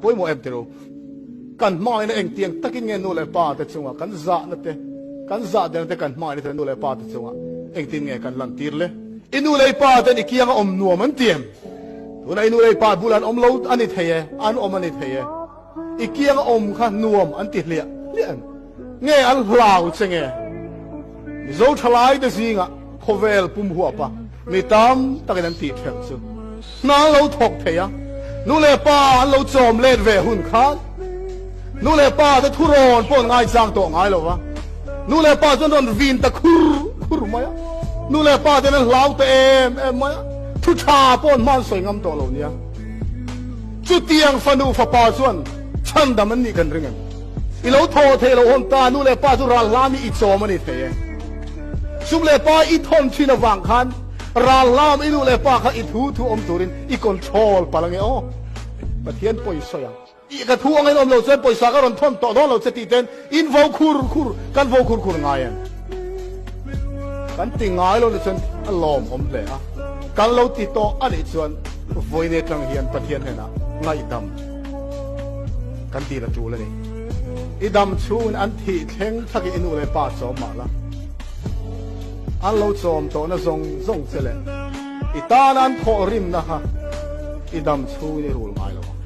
Pawimawh em tiro? Kan hmangaihna engtiang takin nge nu leh pa te chunga kan zahna te, kan zah derna te kan hmangaihna te nu leh pa te chunga engtin nge kan lantir le? I nu leh i pa ten i kianga awm nuam an ti em? Tuna i nu leh i pa bulah an awm lo a ni thei e, an awm a ni thei e. I kianga awm kha nuam an ti hliah hliah em? Nge an hlau che nge? Mizo thalai te zingah khawvel pum huapa mi tam takin an tih thelh chu hna an lo thawk thei a, nu leh pa an lo chawm let ve hun khan nu leh pa te thurawn pawh an ngaichang tawh ngai lo va, nu leh pa chuan rawn vin ta khur khur mai a, nu leh pa ten an hlau ta em em mai a, thu tha pawh an hma an sawi ngam tawh lo nia. Chutiang fanu fapa chuan chhandam an nih kan ring em? I lo thaw thei lo hawn ta, nu leh pa chu ral hlam i i chawm a ni thei e. Sum leh pa i thawn thin avang khan ral hlam i nu leh pa kha i thu thu awm turin i control palh ange aw. Pathian pawisa ang. I ka thu angin awm lo chuan pawisa ka rawn thawn tawh dawn lo che tih ten in vo khur khur kan vo khur khur ngai em? Kan ti ngai lo ni chuan a lawm awm hle a. Kan lo ti tawh a nih chuan vawiin atang hian Pathian hnenah ngaihdam Kan dil a tul a ni. I dam chhungin an thih thleng thlakin i nu leh pa chawm mah la. An lo chawm tawhna zawng zawng che leh i tana an thawh rimna kha i dam chhungin i rul ngai lo ang.